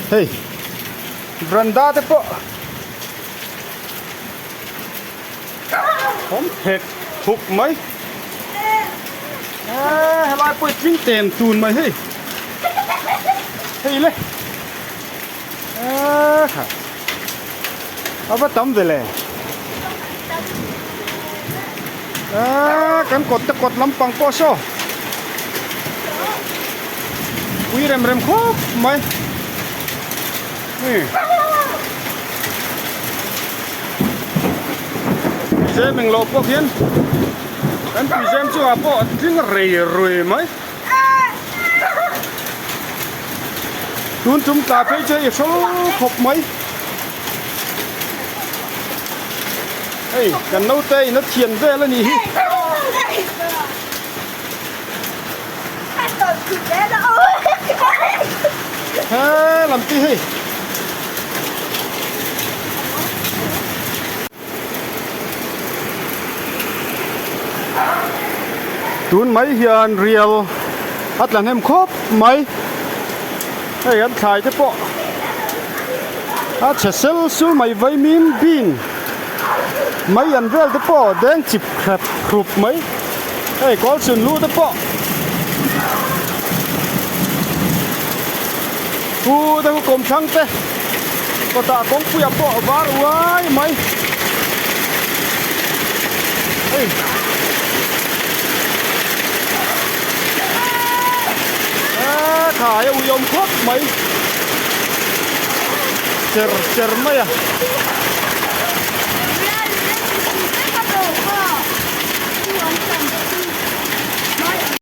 Hei veranda te pawh awm thek thuk mai eee helai pawh hi tling tem tun mai hei hei le eee kha a va tam ve le eee kan kawt te kawt lampang pawh saw pui rem rem khawp mai hei tuizem englo pawh khian kan tuizem chungah pawh a tling rei rui mai tun tum tla phei chu i hrawl khawp mai hei kan naute in a thian vel a nih hi. He lam ti hei. Tun mai hian rial a tla hnem khawp mai. Hei an thlai te pawh a chhe sel sul mai vaimim bean mai an vel te pawh deng chip hrep hrup mai. Hei kawl chhun lu te pawh pu te khu kawmthlang te kawtah kawngpuiah pawh a var uai mai hei eee khai a ui awm khawp mai cher cher mai a.